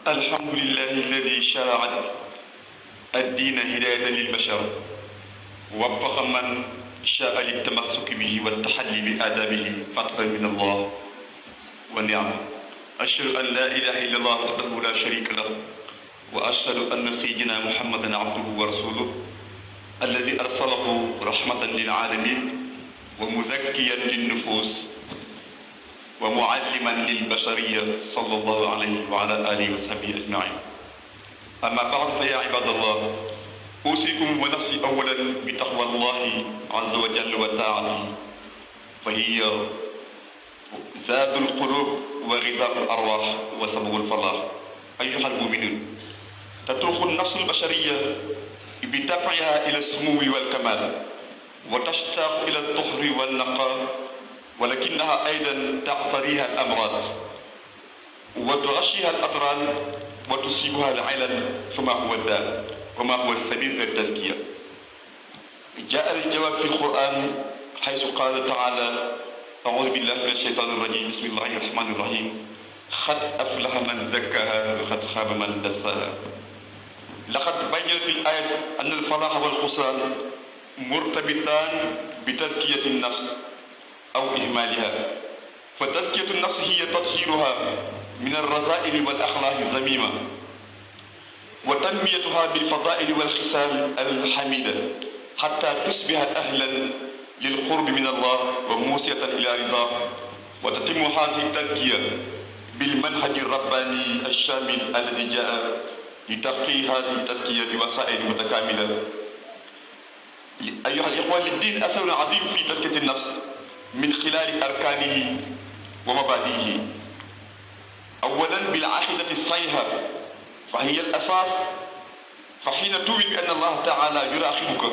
الحمد لله الذي شرع الدين هداية للبشر، ووفق من شاء للتمسك به والتحلي بآدابه فضلا من الله ونعمة. أشهد أن لا إله إلا الله وحده لا شريك له، وأشهد أن سيدنا محمدا عبده ورسوله الذي أرسله رحمة للعالمين ومزكيا للنفوس ومعلما للبشرية صلى الله عليه وعلى آله وصحبه أجمعين. أما بعد فيا عباد الله، أوصيكم ونفسي أولا بتقوى الله عز وجل وطاعته، فهي زاد القلوب وغذاء الأرواح وسبب الفلاح. أيها المؤمنون، تتوخ النفس البشرية بطبعها إلى السمو والكمال، وتشتاق إلى الطهر والنقاء، ولكنها أيضا تعتريها الأمراض وتغشيها الأطران وتصيبها العلل. فما هو الداء وما هو السبيل إلى التزكية؟ جاء الجواب في القرآن حيث قال تعالى: أعوذ بالله من الشيطان الرجيم، بسم الله الرحمن الرحيم. قد أفلح من زكاها وقد خاب من دساها. لقد بينت الآية أن الفلاح والخسران مرتبطان بتزكية النفس أو إهمالها. فتزكية النفس هي تطهيرها من الرذائل والأخلاق الذميمة، وتنميتها بالفضائل والخصال الحميدة حتى تصبح أهلا للقرب من الله وموصية إلى رضاه. وتتم هذه التزكية بالمنهج الرباني الشامل الذي جاء لتحقيق هذه التزكية بوسائل متكاملة. أيها الإخوة، للدين أثر عظيم في تزكية النفس من خلال أركانه ومبادئه. أولا بالعقيدة الصحيحة، فهي الأساس. فحين تؤمن بأن الله تعالى يراقبك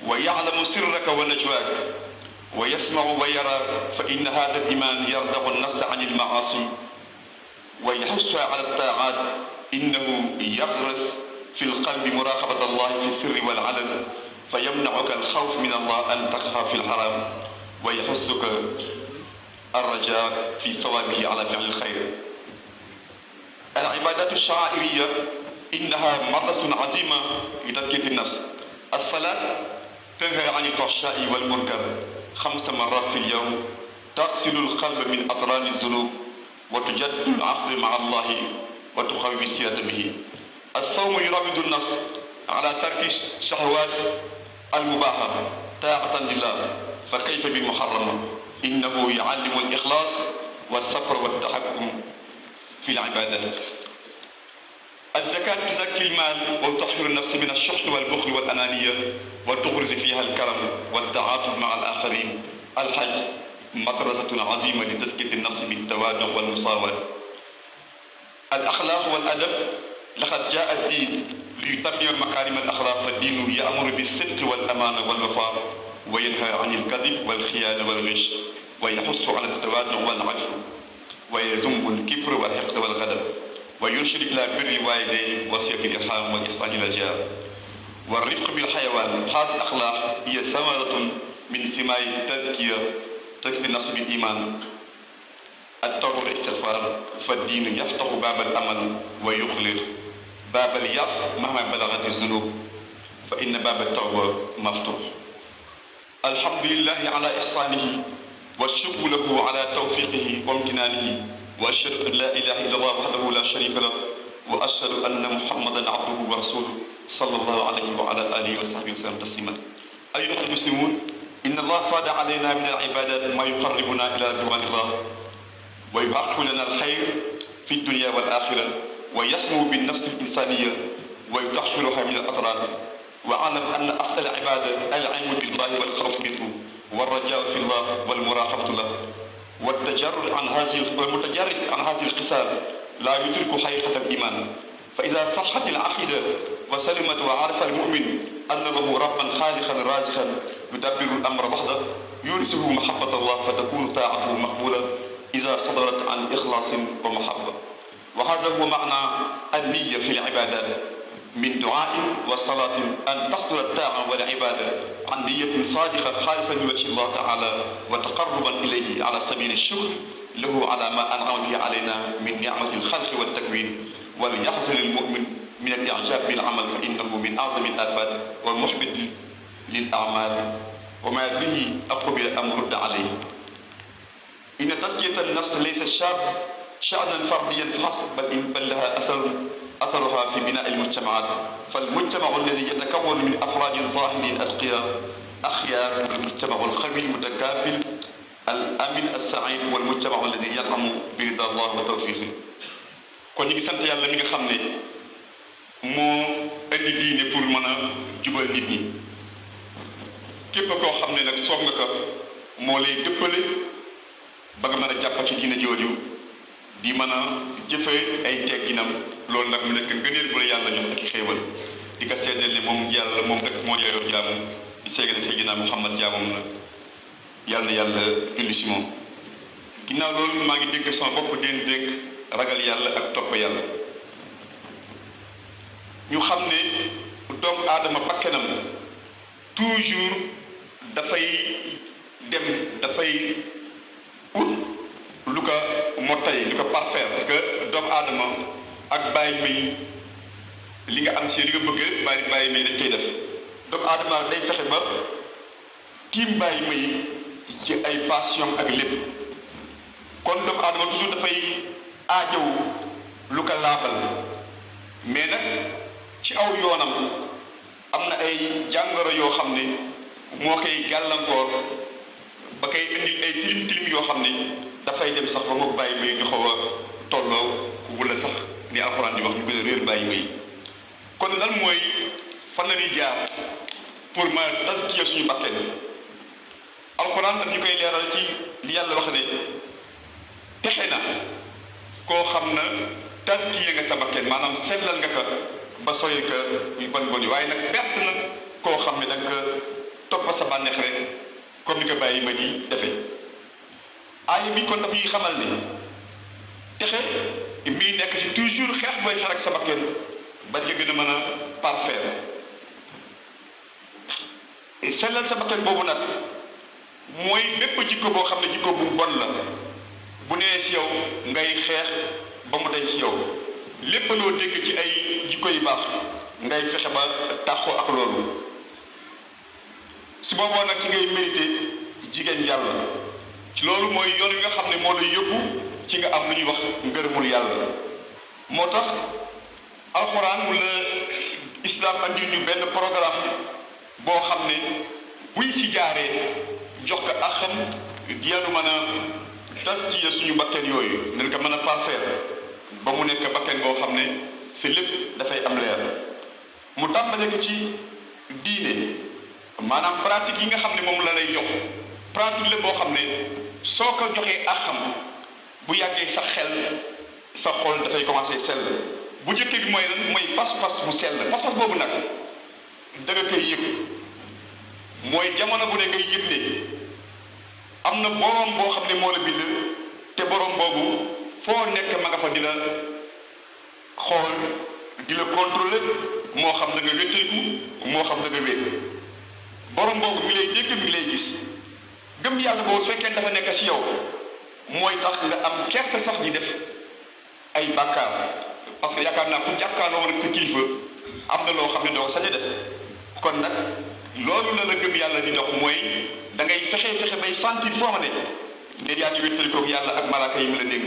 ويعلم سرك ونجواك ويسمع ويرى، فإن هذا الإيمان يردع النفس عن المعاصي ويحثها على الطاعات. إنه يغرس في القلب مراقبة الله في السر والعلن، فيمنعك الخوف من الله أن تقع في الحرام، ويحثك الرجاء في ثوابه على فعل الخير. العبادات الشعائرية إنها مدرسة عظيمة لتزكية النفس. الصلاة تنهى عن الفحشاء والمنكر 5 مرات في اليوم، تغسل القلب من أطران الذنوب وتجدد العقد مع الله وتقوي السيادة به. الصوم يروض النفس على ترك الشهوات المباحة طاعة لله، فكيف بالمحرم؟ إنه يعلم الإخلاص والصبر والتحكم في العبادات. الزكاة تزكي المال وتطهر النفس من الشح والبخل والأنانية، وتغرز فيها الكرم والتعاطف مع الآخرين. الحج مدرسة عظيمة لتزكية النفس بالتواضع والمساواة. الأخلاق والأدب، لقد جاء الدين ليتمم مكارم الأخلاق، فالدين يأمر بالصدق والأمانة والوفاء، وينهى عن الكذب والخيانة والغش، ويحث على التواضع والعفو، ويذم الكبر والحقد والغضب، ويرشد إلى بر الوالدين وصلة الأرحام والإحسان إلى الجار والرفق بالحيوان. هذه الأخلاق هي ثمرة من سماء التزكية، تزكية النفس بالإيمان. التوبة والاستغفار، فالدين يفتح باب الأمل ويغلق باب اليأس مهما بلغت الذنوب، فإن باب التوبة مفتوح. الحمد لله على إحسانه، والشكر له على توفيقه وامتنانه، وأشهد أن لا إله إلا الله وحده لا شريك له، وأشهد أن محمدا عبده ورسوله صلى الله عليه وعلى آله وصحبه وسلم تسليما. أيها المسلمون، إن الله فرض علينا من العبادات ما يقربنا إلى رضوان الله ويحقق لنا الخير في الدنيا والآخرة، ويسمو بالنفس الإنسانية ويطهرها من الأضرار. واعلم أن أصل العبادة العلم بالله والخوف منه والرجاء في الله والمراقبة له، والمتجرد عن هذه الخصال لا يدرك حقيقة الإيمان. فإذا صحت العقيدة وسلمت وعرف المؤمن أن له ربا خالقا رازقا يدبر الأمر وحده، يورثه محبة الله، فتكون طاعته مقبولة إذا صدرت عن إخلاص ومحبة. وهذا هو معنى النية في العبادات، من دعاء وصلاة أن تصدر الطاعة والعبادة عن نية صادقة خالصة لوجه الله تعالى وتقربا إليه على سبيل الشكر له على ما أنعم به علينا من نعمة الخلق والتكوين وليحذر المؤمن من الإعجاب بالعمل فإنه من أعظم الآفات والمحبط للأعمال وما يدريه أقبل أم رد عليه. إن تزكية النفس ليس شأنا فرديا فحسب بل لها أثرها في بناء المجتمعات، فالمجتمع الذي يتكون من أفراد ظاهرين أتقياء أخيار المجتمع القوي المتكافل الأمن السعيد والمجتمع الذي ينعم برضا الله وتوفيقه. kon ñu ngi sant yàlla mi nga xam ne moo indi diine pour mën a jubal nit ñi képp koo xam ne nag soob nga ko moo lay dëppale ba nga mën a jàpp ci diine jooju di mën a jëfe ay tegginam loolu nag mu nekk ngëneel bu la yàlla jox ak xéewal di ko seedeel ne moom yàlla moom rek moo yeyoo jaamu di seegale Seydina Muhammad jaamam la yàlla na yàlla julli si moom. ginnaaw loolu maa ngi dégg sama bopp dénk ragal yàlla ak topp yàlla. ñu xam ne doomu aadama bakkenam toujours dafay ut lu ko mottali lu ko parfaire parce que doomu aadama ak bàyyi may li nga am si li nga bëgg bàyyi may dañ koy def. doomu aadama day fexe ba tiim bàyyi may ci ay passion ak lépp kon doomu aadama toujours dafay aajowu lu ko laabal mais nag ci aw yoonam am na ay jàngoro yoo xam ne moo koy gàllankoor ba koy indil ay tilim tilim yoo xam ne dafay dem sax ba mu bàyyi may ñu xaw a tolloo wala sax ni alxuraan di wax ñu gën a réer bàyyi may kon lan mooy fan la ñuy jaar pour ma taskiya suñu bakken alxuraan daf ñu koy leeral ci li yàlla wax ne texe na koo xam na taskiya nga sa bakken maanaam sellal nga ko ba sooy ka yu bon bon yi waaye nag perte na koo xam ne da nga topp sa bànneex rek comme ni ko bàyyi ma di defee aaya bi kon daf ñuy xamal ne texe mii nekk ci toujours xeex booy xeex ak sa bakken ba nga gën a mën a parfaire sellal sa bakken boobu nag mooy bépp jikko boo xam ne jikko bu bon la bu nee si yow ngay xeex ba mu dañ si yow lépp loo dégg ci ay jikko yu baax ngay fexe ba taxoo ak loolu su booboo nag ci ngay mérité jigéen yàlla ci loolu mooy yoon wi nga xam ne moo lay yóbbu ci nga am lu ñuy wax ngërëmul yàlla moo tax alxuraan mu la islam andil ñu benn programme boo xam ne buñ si jaaree jox ko ak xam diyaanu mën a taskiya suñu bakken yooyu nañ ko mën a parfaire ba mu nekk bakken boo xam ne si lépp dafay am leer mu tàmbale ko ci diine maanaam pratique yi nga xam ne moom la lay jox pratique la boo xam ne soo ko joxee ak xam bu yàggee sa xel sa xol dafay commencé sell bu njëkk bi mooy lan mooy pas-pas bu sell pas-pas boobu nag da nga koy yëg mooy jamono bu ne ngay yëg ne am na boroom boo xam ne moo la bind te boroom boobu foo nekk ma nga fa di la xool di la contrôler moo xam da nga wéttaliku moo xam da nga wét boroom boobu mi lay dégg mi lay gis gëm yàlla boobu su fekkee dafa nekk ci yow mooy tax nga am kersa sax di def ay bàkkaar parce que yaakaar naa ku jàkkaarloo rek sa kilifa am na loo xam ne doo ko sañ a def kon nag loolu la gëm yàlla di dox mooy da ngay fexe bay sentir foo ma ne ne yaa ngi wéttalikoog yàlla ak malaaka yi mu la dénk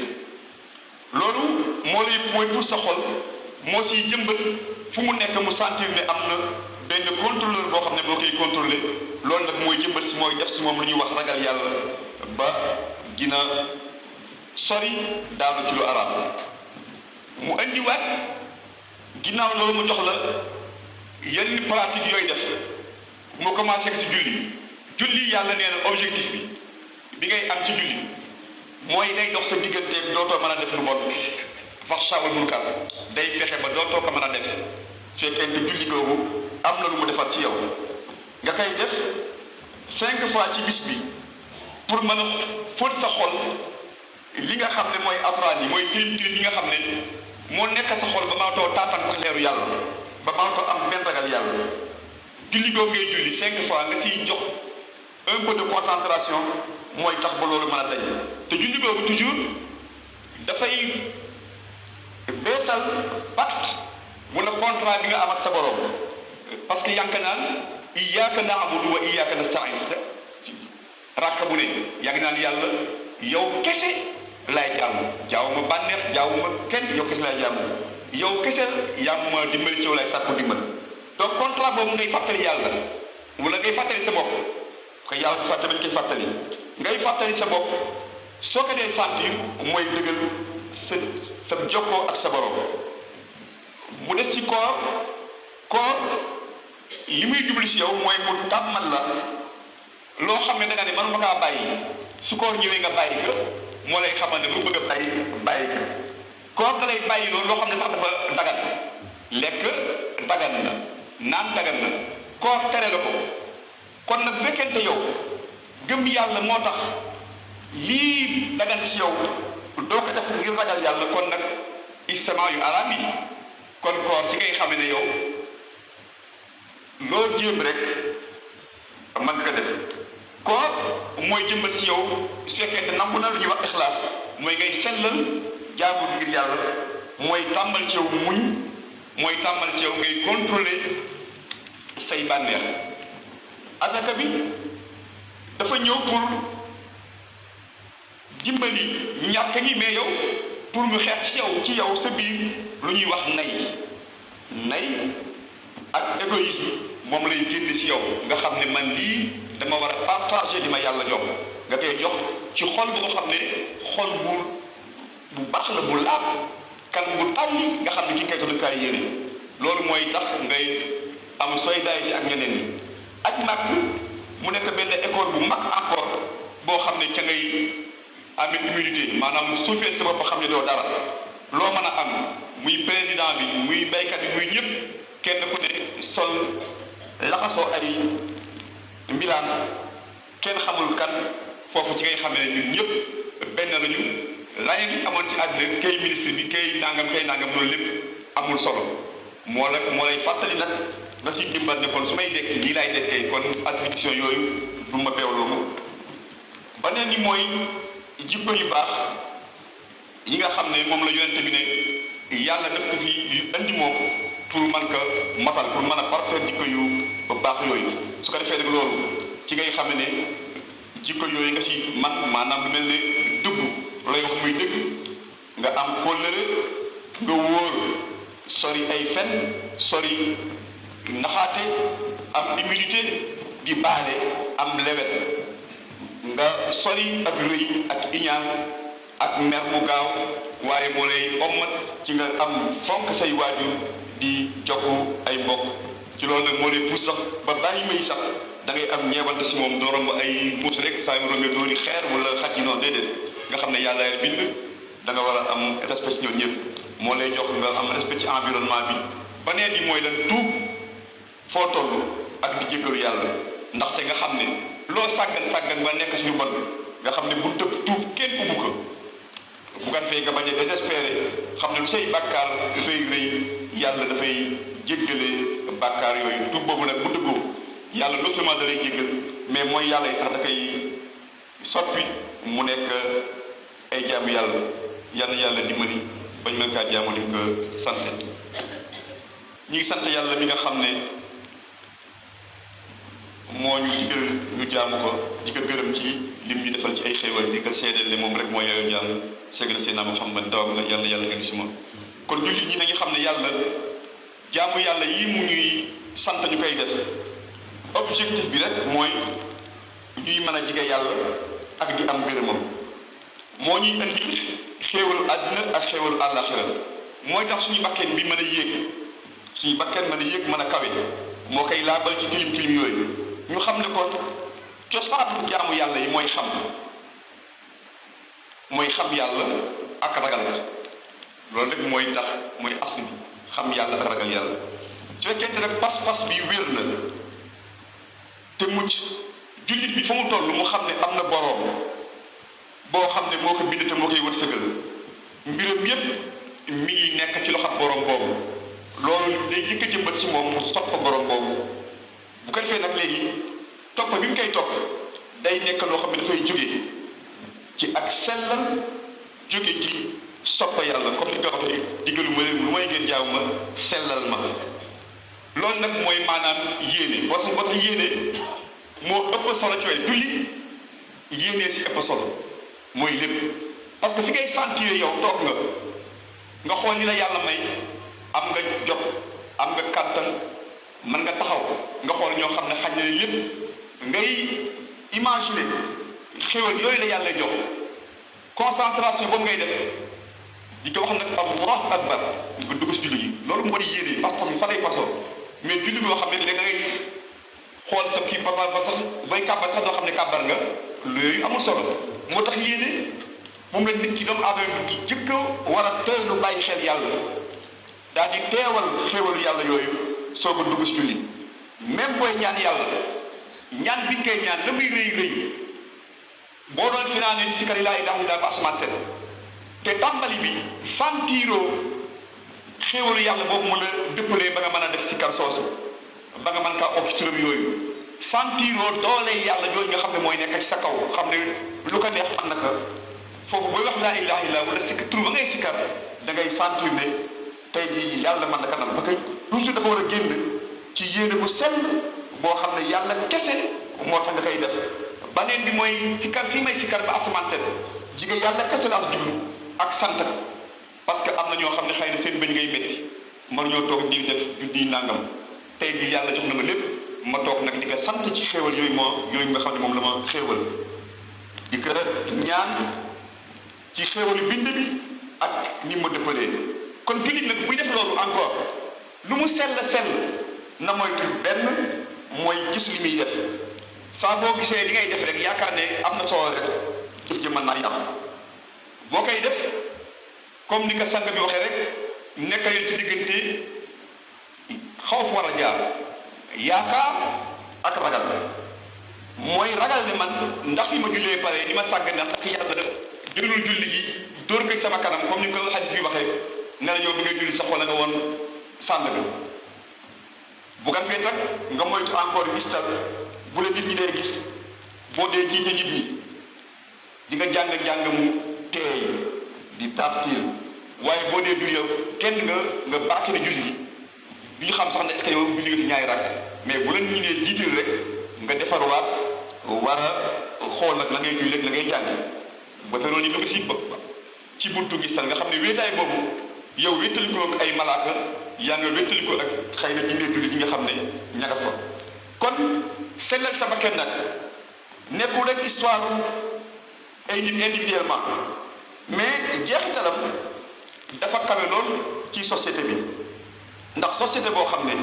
loolu mooy pour sa xol moo siy jëmbat fu mu nekk mu sentir ne am na benn contrôleur boo xam ne boo koy contrôler loolu nag mooy jëmbat si mooy def si moom lu ñuy wax ragal yàlla ba gina sori daanu ci lu araam mu indiwaat ginnaaw loolu mu jox la yenn pratique yooyu def mu commencé si julli yàlla nee na objectif bi ngay am ci julli mooy day dox sa digganteeg dootoo mën a def lu bon faxshaawal munkar day fexe ba dootoo ko mën a def su fekkee ne julli googu am na lu mu defar si yow nga koy def 5 fois ci bis bi pour mën a fóot sa xol li nga xam ne mooy atraan yi mooy tilim tilim yi nga xam ne moo nekk sa xol ba maatoo taataan sax leeru yàlla ba maatoo am benn ragal yàlla julli googu ngay julli 5 fois nga siy jox un peu de concentration mooy tax ba loolu mën a dañ te julli boobu toujours dafay beesal pacte wala contrat bi nga am ak sa borom parce que yaa ngi naan iyyaaka na'budu wa iyyaaka nasta'iin rakka bu ne yaa ngi naan yàlla yow kese laay jaamu ma bànneex jaamu ma kenn yow kese laay jaamu yow kese yaa ma dimbali ci yow laay sàkku dimbal donc contrat boobu ngay fàttali yàlla wala ngay fàttali sa bopp parce que yàlla du fàttali bañ koy fàttali ngay fàttali sa bopp soo ko dee sentir mooy dëggal sa jokkoo ak sa borom mu des ci koor li muy jubli si yow mooy mu tàmmal la loo xam ne da nga ne man ma kaa bàyyi su koor ñëwee nga bàyyi ko moo lay xamal ne lu bëgg a bàyyi ko koor da lay bàyyi loolu loo xam ne sax dafa dagan lekk dagan na naan dagan na koor tere la ko kon nag bu fekkente yow gëm yàlla moo tax lii dagan si yow doo ko def ngir ragal yàlla kon nag istamaa yu araam yi kon koor ci ngay xame ne yow loo jéem rek mën nga def koor mooy jëmbal si yow su fekkente nangu na lu ñuy wax ixlaas mooy ngay sellal jaamu ngir yàlla mooy tàmbal ci yow muñ mooy tàmbal ci yow ngay contrôler say bànneex asaka bi dafa ñëw pour dimbali ñàkk gi mais yow pour mu xeex ci yow sa biir lu ñuy wax nay ak égoïsme moom lay génn si yow nga xam ne man lii dama war a partager li ma yàlla jox nga koy jox ci xol boo xam ne xol bu baax la bu laab kan bu tàlli nga xam ne ki kay doon kaay yéene loolu mooy tax ngay am solidarité ak ñeneen ñi ak màkk mu nekk benn école bu mag encore boo xam ne ca ngay amee humilité maanaam suufeel sa bopp xam ne doo dara loo mën a am muy président bi muy baykat bi muy ñëpp kenn ku ne sol laxasoo ay mbiraan kenn xamul kan foofu ci ngay xam ne ñun ñëpp benn lañu lañu gi amoon ci àddina kay ministre bi kay nangam loolu lépp amul solo moo lay fàttali nag nga ciy dimbal ne kon su may dekki lii laay dekkee kon attribution yooyu du ma beewloo ma beneen ni mooy jikko yu baax yi nga xam ne moom la yonente bi ne yàlla def ko fi andi moom pour mën ko matal pour mën a parfaire jikko yu baax yooyu su ko defee nag loolu ci ngay xam ne jikko yooyu nga ci man maanaam lu mel ne dëgg lay wax muy dëgg nga am kóllëre nga wóor sori ay fen sori naxaate am humilité di baale am lewet nga sori ak rëy ak iñaan ak mer mu gaaw waaye moo lay ommat ci nga am fonk say waajur di jokku ay mbokk ci loolu nag moo lay pousse sax ba bàyyi may sax da ngay am ñeewante si moom doo romb ay muus rek saa yu rombee doori xeer wala xaj yi noonu déedéet nga xam ne yàlla bind da nga war a am respect ci ñoom ñëpp moo lay jox nga am respect ci environnement bi ba nee di mooy lan tuub foo toll ak di jéggalu yàlla ndaxte nga xam ne loo sàggan ba nekk si lu bon nga xam ne bu tëb tuub kenn ubbu ko bu ko defee nga bañ a désespéré xam ne lu say bàkkaar rëy yàlla dafay jéggale bàkkaar yooyu tuub boobu nag bu dëggoo yàlla non seulement da lay jéggal mais mooy yàlla yi sax da koy soppi mu nekk ay jaamu yàlla dimbali bañ mën kaa jaamu ni ko sant ñi ngi sant yàlla mi nga xam ne moo ñu digal ñu jaamu ko di ko gërëm ci lim ñu defal ci ay xéewal di ko seedeel ne moom rek moo yeyoo jaamu segal Seydina Muhammad dawam la yàlla nga si moom kon jullit ñi nañu xam ne yàlla jaamu yàlla yi mu ñuy sant ñu koy def objectif bi rek mooy ñuy mën a jige yàlla ak di am gërëmam moo ñuy indi xéewalu àddina ak xéewalu àllaaxira mooy tax suñu bakkeen bi mën a yéeg suñu bakkeen mën a yéeg mën a kawe moo koy laabal ci tilim tilim yooyu ñu xam ne kon cosaanu jaamu yàlla yi mooy xam yàlla ak ragal loolu rek mooy tax mooy asl bi xam yàlla ak ragal yàlla su fekkente nag pas-pas bi wér na te mucc jullit bi fa mu toll mu xam ne am na boroom boo xam ne moo ko bind te moo koy wërsëgal mbiram yépp mi ngi nekk ci loxo boroom boobu loolu day jëkk jëmbat ci moom mu sopp boroom boobu bu ko defee nag léegi topp bi mu koy topp day nekk loo xam ne dafay jóge ci ak sellal jóge ci soppa yàlla comme ni ko waxee diggalu ma leen lu may ngeen jaaw ma sellal ma loolu nag mooy maanaam yéene boo tax yéene moo ëpp solo ci way julli yéene si ëpp solo mooy lépp parce que fi ngay sentir yow toog nga xool ni la yàlla may am nga jot am nga kàttan mën nga taxaw nga xool ñoo xam ne xaj na lépp ngay imaginer xéwal yooyu la yàlla jox concentration boobu ngay def di ko wax nag allahu akbar nga dugg si julli gi loolu moo di yéene parce que fa lay pasoo mais julli goo xam ne léegi da ngay xool sa kii papa ba sax booy kàbbar sax doo xam ne kàbbar nga loolu amul solo moo tax yéene moom la nit ki doomu aadama bi di jëkk war a teelu bàyyi xel yàlla daal di teewal xéwalu yàlla yooyu soog a dugg si julli même booy ñaan yàlla ñaan bi nga koy ñaan la muy rëy rëy boo doon fi naa ne si kari laa ilaaha illallaah ba asamaan set te tàmbali bi santiiroo xéwalu yàlla boobu mu la dëppalee ba nga mën a def si kar soosu ba nga mën kaa okki turam yooyu santiiroo doole yàlla yooyu nga xam ne mooy nekk ci sa kaw xam ne lu ko neex am na ko foofu booy wax laa ilaaha illallaah wala sikk tur ba ngay sikkar da ngay sentir ne tey jii yàlla mën na ko nam parce que toujours dafa war a génn ci yéene bu sell boo xam ne yàlla kese moo tax nga koy def baneen bi mooy sikkar si may sikkar ba asamaan set jigéen yàlla kese laa jublu ak sant ko parce que am na ñoo xam ne xëy na seen bëñ ngay métti mën ñoo toog di def junniy nangam tey jii yàlla jox na ma lépp ma toog nag di ko sant ci xéewal yooyu nga xam ne moom la ma xéewal di ko ñaan ci xéewalu bind bi ak ni ma dëppalee kon jullit nag buy def loolu encore lu mu sell na moytu benn mooy gis li muy def saa boo gisee li ngay def rek yaakaar ne am na solo rek jëf ji mën naa yàq boo koy def comme ni ko sang bi waxee rek nekk leen ci diggante xawf war a jaar yaakaar ak ragal mooy ragal ne man ndax li ma jullee pare ni ma sàgg ne ndax yàlla jëlul julli gi dóor koy sama kanam comme ni ko xadis bi waxee ne la yow bi ngay julli sax wala nga woon sànn bi bu ko defee nag nga moytu encore gistal bu la nit ñi dee gis boo dee jiite nit ñi di nga jàng mu teey di tartil waaye boo dee julli yow kenn nga bàcc na julli gi bi ñu xam sax ne est-ce que yow julli nga fi ñaari rakk mais bu la nit ñi nee jiital rek nga defarwaat war a xool nag la ngay julli rek la ngay jàng ba fe loolu ñu dugg si ci buntu gistal nga xam ne wéetaay boobu yow wéttali ko ak ay malaaka yaa nga wéttali ko ak xëy na dindee julli yi nga xam ne ña nga fa kon sellal sa bakkan nag nekkul rek histoire ay nit individuellement mais jeexitalam dafa kawe lool ci société bi ndax société boo xam ne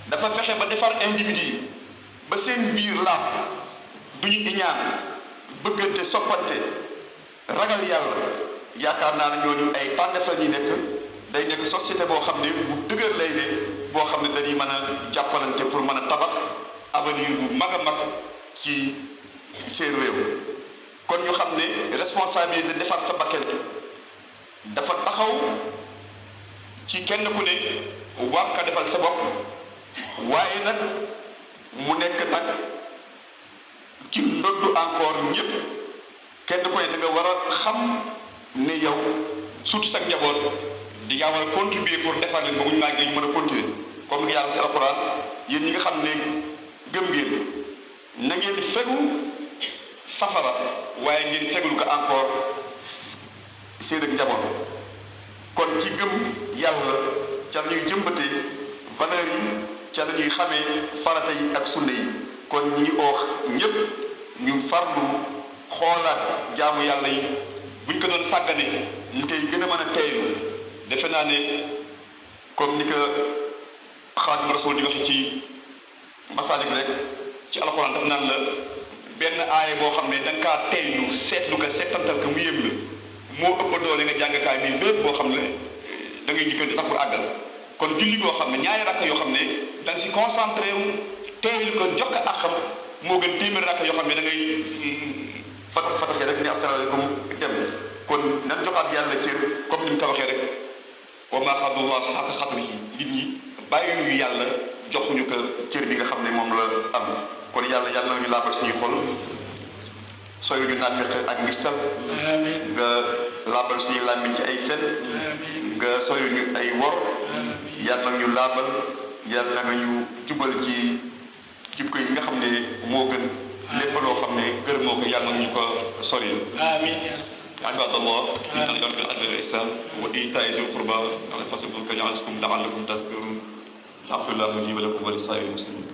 dafa fexe ba defar individu yi ba seen biir laab du ñu iñaan bëggante soppante ragal yàlla yaakaar naa ne ñooñu ay tànneef la ñuy nekk day nekk société boo xam ne bu dëgër lay ne boo xam ne dañuy mën a jàppalante pour mën a tabax avenir bu mag a mag ci seen réew kon ñu xam ne responsabilité de defar sa bakkan dafa taxaw ci kenn ku ne war ka defal sa bopp waaye nag mu nekk nag ci ndoddu encore ñëpp kenn ku ne da nga war a xam ne yow surtout sa njaboot di nga war a contribuer pour defar leen ba bu ñu màggee ñu mën a continuer comme ni yàlla ci alxuraan yéen ñi nga xam ne gëm ngeen na ngeen fegu safara waaye ngeen fegul ko encore seen ak njaboot kon ci gëm yàlla ca la ñuy jëmbatee valeurs yi ca la ñuy xamee farata yi ak sunna yi kon ñi ngi oox ñëpp ñu farlu xoolaat jaamu yàlla yi buñ ko doon sàggane ñu koy gën a mën a teeylu defe naa ne comme ni ko Xaadimu Rasuul di waxe ci masaalik rek ci alxuraan daf naan la benn aaya boo xam ne da nga kaa teeylu seetlu ko seetantal ko mu yëm la moo ëpp doole nga jàngkaay bi bépp boo xam ne da ngay jikkante sax pour àggal kon julli goo xam ne ñaari rakk yoo xam ne da nga si concentré wu teeylu ko jox ko àqam moo gën téeméeri rakk yoo xam ne da ngay fataxe rek ni asalaamaaleykum dem kon nan joxaat yàlla cër comme ni mu ko waxee rek wa maa qadarullah haqqa qadrihi nit ñi bàyyiwuñu yàlla joxuñu ko cër bi nga xam ne moom la am kon yàlla na ñu laabal suñuy xol sooy ñu naafiq ak ngistal amiin nga laabal suñuy làmmiñ ci ay fen amiin nga sooy ñu ay wor yàlla na ñu laabal yàlla nga ñu jubal ci jikko yi nga xam ne moo gën lépp loo xam ne gërëmoo ko yàlla na ñu ko sori amiin عباد الله إن الأمر بالعدل والإحسان وإيتاء ذي القربى ويعظكم لعلكم تذكرون. يغفر الله لي ولكم ولسائر المسلمين.